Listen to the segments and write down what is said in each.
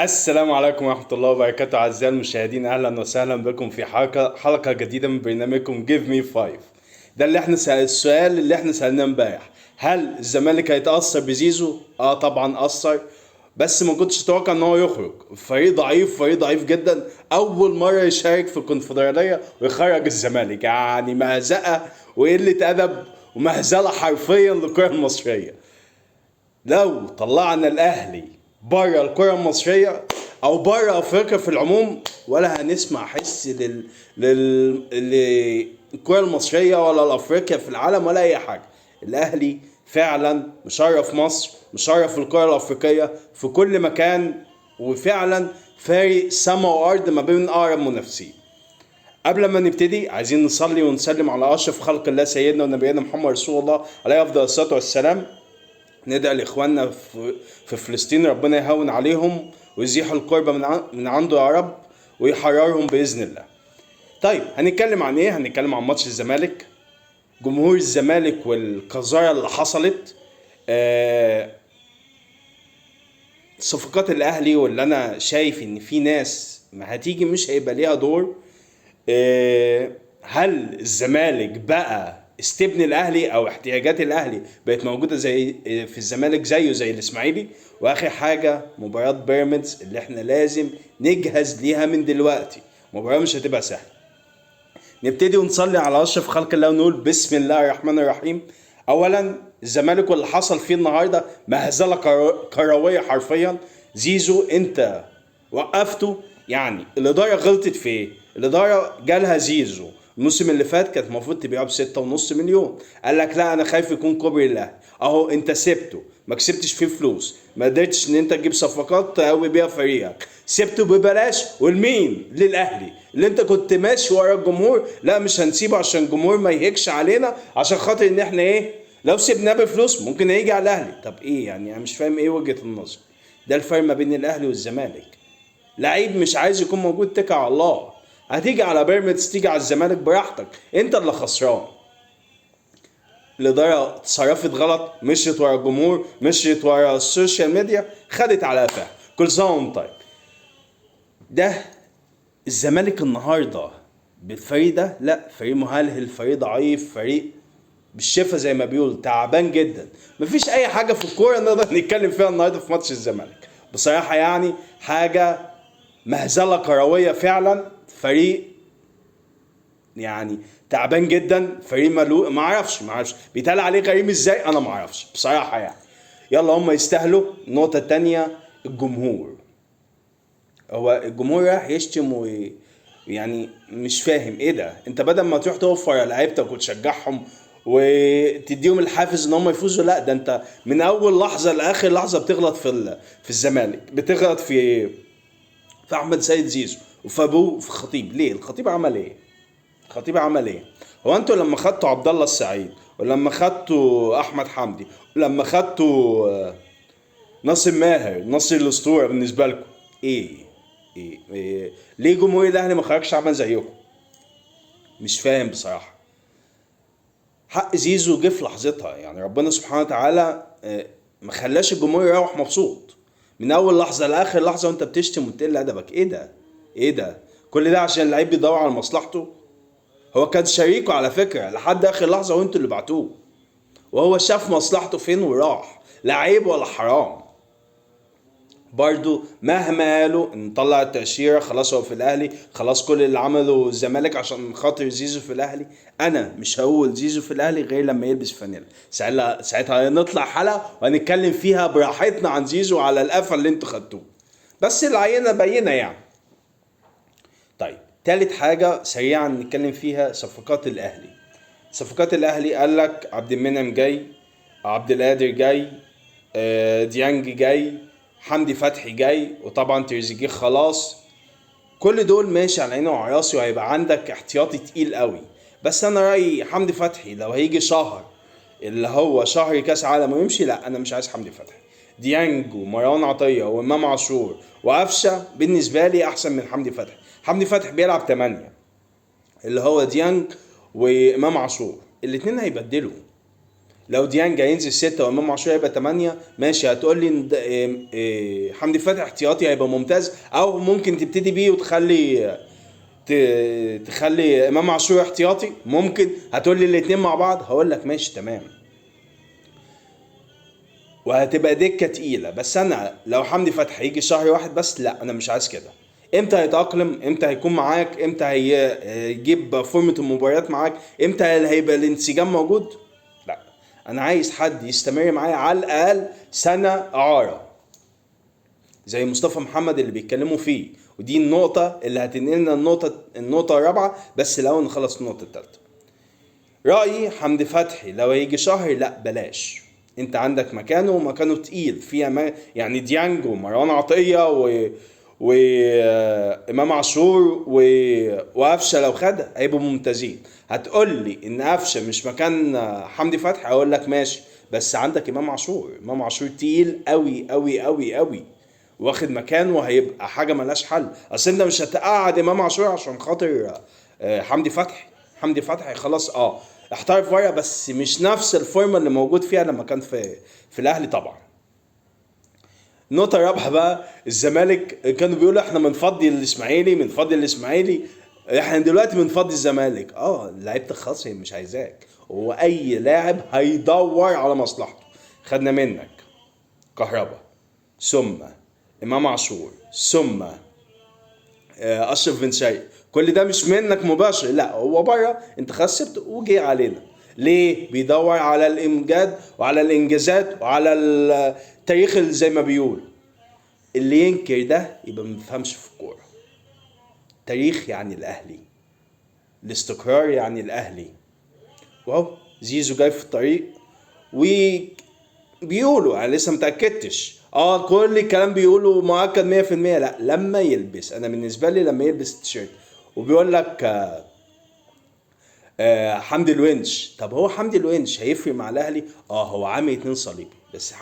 السلام عليكم ورحمة الله وبركاته أعزائي المشاهدين، أهلا وسهلا بكم في حلقة جديدة من برنامجكم Give Me Five. ده اللي احنا السؤال اللي احنا سألناه امبارح، هل الزمالك هيتأثر بزيزو؟ اه طبعا أثر، بس ما كنتش اتوقع ان هو يخرج. فريق ضعيف، فريق ضعيف جدا، اول مرة يشارك في الكونفدرالية ويخرج الزمالك، يعني مهزقة وقلة ادب ومهزلة حرفيا للكرة المصرية. لو طلعنا الاهلي بره الكرة المصرية او بره افريقيا في العموم، ولا هنسمع حس للكرة المصرية ولا الافريقيا في العالم ولا اي حاجة. الاهلي فعلا مشرف مصر، مشرف الكرة الافريقية في كل مكان، وفعلا فارق سما وارض ما بين اقرب منافسين. قبل ما نبتدي عايزين نصلي ونسلم على اشرف خلق الله سيدنا ونبينا محمد رسول الله عليه افضل الصلاة والسلام. ندعي لاخواننا في فلسطين، ربنا يهون عليهم ويزيح الكربة من عنده يا رب، ويحررهم بإذن الله. طيب هنتكلم عن ايه؟ هنتكلم عن ماتش الزمالك، جمهور الزمالك والقذارة اللي حصلت، صفقات الاهلي، واللي انا شايف ان في ناس ما هتيجي مش هيبقى ليها دور. هل الزمالك بقى استبن الاهلي او احتياجات الاهلي بقت موجودة زي في الزمالك زيه زي الاسماعيلي؟ واخر حاجة مباراة بيراميدز اللي احنا لازم نجهز ليها من دلوقتي، مباراة مش هتبقى سهلة. نبتدي ونصلي على اشرف خلق الله ونقول بسم الله الرحمن الرحيم. اولا الزمالك واللي حصل فيه النهارده مهزله كروية حرفيا. زيزو انت وقفته، يعني الادارة غلطت في ايه؟ الادارة جالها زيزو الموسم اللي فات كانت المفروض تبيعه بستة ونص مليون، قال لك لا انا خايف يكون كوبري الاهلي، اهو انت سبته، ما كسبتش فيه فلوس، ما قدرتش ان انت تجيب صفقات تقوي بيها فريقك، سبته ببلاش. والمين؟ للاهلي اللي انت كنت ماشي ورا الجمهور، لا مش هنسيبه عشان الجمهور ما يهكش علينا، عشان خاطر ان احنا ايه لو سيبناه بفلوس ممكن هيجي على الاهلي. طب ايه يعني؟ انا مش فاهم ايه وجهة النظر. ده الفرق ما بين الاهلي والزمالك. لعيب مش عايز يكون موجود اتكل على الله، هتيجي على بيراميدز تيجي على الزمالك براحتك، انت اللي خسران. الادارة اتصرفت غلط، مشيت ورا الجمهور، مشيت ورا السوشيال ميديا، خدت على قفاها. كل سنة وانت طيب. ده الزمالك النهارده بالفريق ده، لا فريق مهلهل، فريق ضعيف، فريق بالشفا زي ما بيقول، تعبان جدا. مفيش اي حاجة في الكورة نقدر نتكلم فيها النهارده في ماتش الزمالك بصراحة، يعني حاجة مهزله كروية فعلا. فريق يعني تعبان جدا، فريق ملو ما اعرفش بيتقال عليه غريم ازاي، انا ما اعرفش بصراحة يعني. يلا هم يستاهلوا. النقطة الثانية الجمهور، هو الجمهور رايح يشتم يعني مش فاهم ايه ده. انت بدل ما تروح توفر على لعيبتك وتشجعهم وتديهم الحافز ان هم يفوزوا، لا ده انت من اول لحظة لاخر لحظة بتغلط في الزمالك، بتغلط في احمد سيد زيزو وفي ابوه وفي الخطيب. ليه؟ الخطيب عمل ايه؟ الخطيب عمل ايه؟ هو انتوا لما خدتوا عبد الله السعيد، ولما خدتوا احمد حمدي، ولما خدتوا ناصر ماهر، ناصر الاسطورة بالنسبة لكم، ايه؟ ايه؟ إيه؟ ليه جمهور الاهلي ما خرجش عمل زيكم؟ مش فاهم بصراحة. حق زيزو جه في لحظتها، يعني ربنا سبحانه وتعالى ما خلاش الجمهور يروح مبسوط من اول لحظة لاخر لحظة وانت بتشتم وتقل ادبك. ايه ده؟ ايه ده؟ كل ده عشان اللعيب بيدور على مصلحته؟ هو كان شريكه على فكرة لحد اخر لحظة وانتوا اللي بعتوه، وهو شاف مصلحته فين وراح. لا عيب ولا حرام. برضو مهما قالوا نطلع التأشيرة خلاص هو في الأهلي، خلاص كل اللي عمله الزمالك عشان خاطر زيزو في الأهلي، أنا مش هقول زيزو في الأهلي غير لما يلبس فانيلا. ساعتها نطلع حلقة وهنتكلم فيها براحتنا عن زيزو على القفا اللي انتوا خدتوه، بس العينة بينة يعني. طيب تالت حاجة سريعا نتكلم فيها صفقات الأهلي. صفقات الأهلي قال لك عبد المنعم جاي، عبد القادر جاي، ديانج جاي، حمدي فتحي جاي، وطبعا تريزيجيه خلاص. كل دول ماشي على عيني وعلى راسي، وهيبقى عندك احتياطي تقيل قوي. بس انا رايي حمدي فتحي لو هيجي شهر اللي هو شهر كاس عالم ويمشي، لا انا مش عايز حمدي فتحي. ديانج ومروان عطية وامام عاشور وقفشه بالنسبة لي احسن من حمدي فتحي. حمدي فتحي بيلعب 8 اللي هو ديانج وامام عاشور، الاتنين هيبدلوا. لو ديانج هينزل 6 وامام عاشور هيبقى 8، ماشي. هتقول لي إن حمدي فتحي احتياطي هيبقى ممتاز، او ممكن تبتدي بيه وتخلي تخلي امام عاشور احتياطي، ممكن. هتقول لي الاثنين مع بعض، هقول لك ماشي تمام، وهتبقى دكه تقيلة. بس انا لو حمدي فتحي يجي شهر واحد بس، لا انا مش عايز كده. امتى هيتأقلم؟ امتى هيكون معاك؟ امتى هيجيب فورمة المباريات معاك؟ امتى هيبقى الانسجام موجود؟ لا، انا عايز حد يستمر معايا على الاقل سنة اعارة زي مصطفى محمد اللي بيتكلموا فيه. ودي النقطة اللي هتنقلنا النقطة الرابعة، بس الاول نخلص النقطة الثالثة. رأيي حمدي فتحي لو هيجي شهر لا بلاش، انت عندك مكانه ومكانه تقيل فيها، يعني ديانج ومروان عطية وامام عاشور وقفشه لو خدها هيبقوا ممتازين. هتقول لي ان قفشه مش مكان حمدي فتحي، اقول لك ماشي، بس عندك امام عاشور. امام عاشور تقيل قوي قوي قوي قوي، واخد مكانه وهيبقى حاجة ملهاش حل. اصل انت مش هتقعد امام عاشور عشان خاطر حمدي فتحي. حمدي فتحي خلاص احترف بره، بس مش نفس الفورمة اللي موجود فيها لما كان في الاهلي طبعا. النقطة الرابعة بقى، الزمالك كانوا بيقولوا احنا بنفضي الاسماعيلي، بنفضي الاسماعيلي، احنا دلوقتي بنفضي الزمالك. لعيبة الخاص هي مش عايزاك، هو اي لاعب هيدور على مصلحته. خدنا منك كهربا، ثم امام عاشور، ثم اشرف بن شرقي، كل ده مش منك مباشر، لا هو بره، انت خسرت وجي علينا. ليه؟ بيدور على الامجاد وعلى الانجازات وعلى التاريخ زي ما بيقول. اللي ينكر ده يبقى ما بيفهمش في الكورة. تاريخ يعني الاهلي، الاستقرار يعني الاهلي. واهو زيزو جاي في الطريق، وبيقولوا انا لسه متاكدتش، كل الكلام بيقولوا مؤكد 100%، لا لما يلبس، انا بالنسبة لي لما يلبس التيشيرت. وبيقول لك حمدي الونش. طب هو حمدي الونش هيفرق مع الاهلي؟ هو عامل 2 صليبي، بس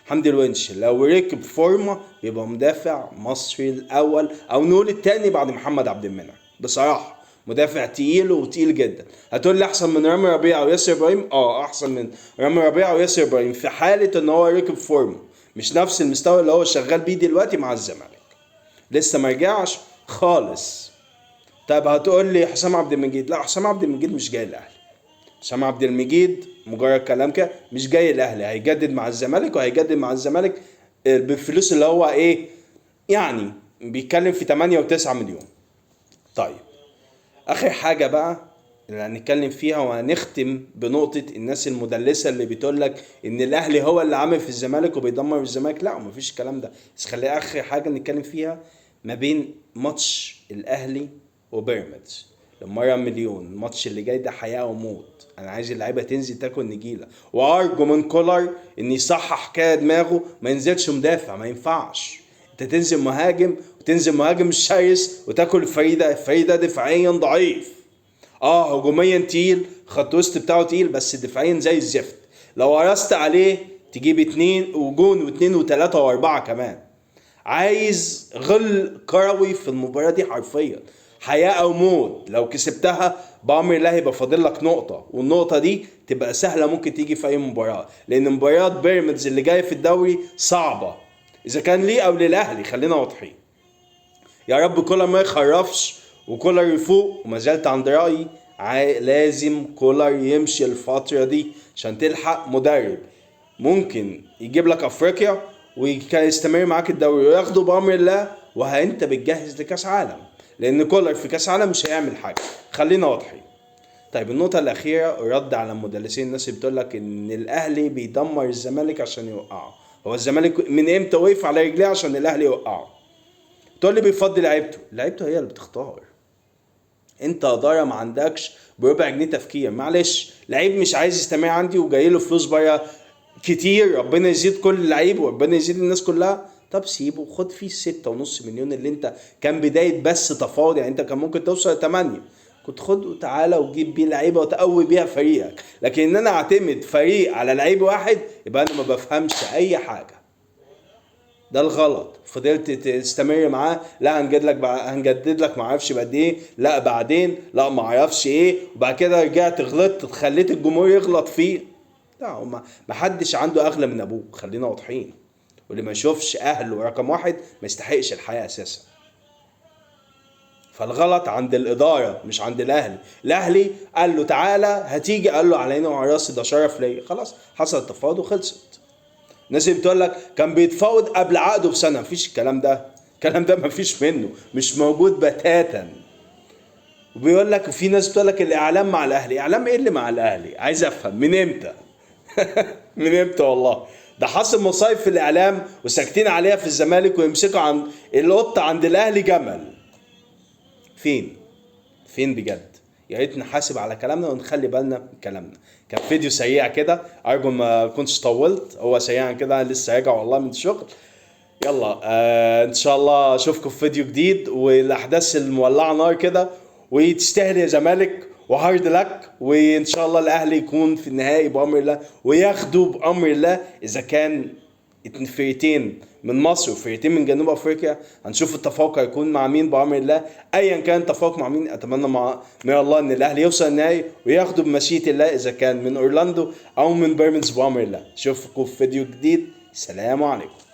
حمدي الونش لو ركب فورمه بيبقى مدافع مصري الاول، او نقول الثاني بعد محمد عبد المنعم. بصراحة مدافع تقيل وتقيل جدا. هتقول لي احسن من رامي ربيعة وياسر ابراهيم؟ احسن من رامي ربيعة وياسر ابراهيم في حاله ان هو ركب فورمه، مش نفس المستوى اللي هو شغال بيه دلوقتي مع الزمالك، لسه ما رجعش خالص. طب هتقول لي حسام عبد المجيد؟ لا، حسام عبد المجيد مش جاي الاهلي. حسام عبد المجيد مجرد كلام كده، مش جاي الاهلي، هيجدد مع الزمالك، وهيجدد مع الزمالك بالفلوس اللي هو ايه يعني بيتكلم في 8 و9 مليون. طيب اخر حاجة بقى اللي هنتكلم فيها وهنختم بنقطة الناس المدلسه اللي بتقول لك ان الاهلي هو اللي عامل في الزمالك وبيدمر الزمالك، لا مفيش الكلام ده. بس خلي اخر حاجة نتكلم فيها ما بين ماتش الاهلي وبيراميدز لمره مليون، الماتش اللي جاي ده حياة وموت. انا عايز اللعيبة تنزل تاكل نجيله، وارجو من كولر ان يصحح كده دماغه، ما ينزلش مدافع، ما ينفعش انت تنزل مهاجم وتنزل مهاجم شرس وتاكل الفريق ده. الفريق ده دفاعيا ضعيف، هجوميا تقيل، خط وسط بتاعه تقيل، بس دفاعيا زي الزفت. لو قرصت عليه تجيب 2 وجون و2 و3 و4 كمان. عايز غل كروي في المباراة دي حرفيا، حياة أو موت. لو كسبتها بأمر الله يبقى فاضل لك نقطة، والنقطة دي تبقى سهلة ممكن تيجي في أي مباراة، لأن مباريات بيراميدز اللي جاية في الدوري صعبة إذا كان ليه أو للأهلي، خلينا واضحين. يا رب كولر ما يخرفش وكولر يفوق، وما زلت عند رأيي لازم كولر يمشي الفترة دي عشان تلحق مدرب ممكن يجيب لك أفريقيا ويستمر معاك الدوري وياخده بأمر الله، وانت بتجهز لكاس عالم، لأن كولر في كاس عالم مش هيعمل حاجة، خلينا واضحين. طيب النقطة الأخيرة، رد على المدلسين، الناس اللي بتقول لك إن الأهلي بيدمر الزمالك عشان يوقعه. هو الزمالك من إمتى وقف على رجليه عشان الأهلي يوقعه؟ تقول لي بيفضي لعيبته، لعيبته هي اللي بتختار. انت ادارة ما عندكش بربع جنيه تفكير. معلش لعيب مش عايز يستمر عندي وجاي له فلوس بره كتير، ربنا يزيد كل لعيب وربنا يزيد الناس كلها، طب سيبه خد فيه 6.5 مليون اللي انت كان بداية بس تفاوض، يعني انت كان ممكن توصل 8، كنت خد وتعالى وجيب بيه لعيبة وتقوي بيها فريقك. لكن ان انا اعتمد فريق على لعيب واحد يبقى انا ما بفهمش اي حاجة، ده الغلط. فضلت تستمر معاه، لا هنجدد لك ما اعرفش بعد ايه، لا بعدين، لا ما اعرفش ايه، وبعد كده رجعت غلطت، خليت الجمهور يغلط فيه. لا، هما ما حدش عنده اغلى من ابوه، خلينا واضحين. واللي ما يشوفش اهله رقم واحد ما يستحقش الحياة اساسا. فالغلط عند الادارة مش عند الاهلي. الاهلي قال له تعالى هتيجي، قال له على عيني وعلى راسي، ده شرف ليا، خلاص حصل التفاوض وخلصت. الناس اللي بتقول لك كان بيتفاوض قبل عقده بسنة، مفيش الكلام ده، الكلام ده مفيش منه، مش موجود بتاتا. وبيقول لك في ناس بتقول لك الاعلام مع الاهلي، اعلام ايه اللي مع الاهلي؟ عايز افهم من امتى؟ من امتى والله؟ ده حصل مصايب في الاعلام وساكتين عليها في الزمالك، ويمسكوا عند القطة عند الاهلي جمل. فين؟ فين بجد؟ يا ريت نحاسب على كلامنا ونخلي بالنا من كلامنا. كان فيديو سريع كده، ارجو ما كنتش طولت، هو سريعا كده، انا لسه راجع والله من الشغل. يلا ان شاء الله اشوفكم في فيديو جديد والاحداث المولعه نار كده، وتستاهل يا زمالك و hard luck، وان شاء الله الاهلي يكون في النهائي بامر الله وياخدوا بامر الله. اذا كان فرقتين من مصر وفرقتين من جنوب افريقيا، هنشوف التفوق هيكون مع مين بامر الله. ايا كان التفوق مع مين، اتمنى من الله ان الاهلي يوصل النهائي وياخدوا بمشيئة الله، اذا كان من اورلاندو او من بيراميدز بامر الله. اشوفكم في فيديو جديد، سلام عليكم.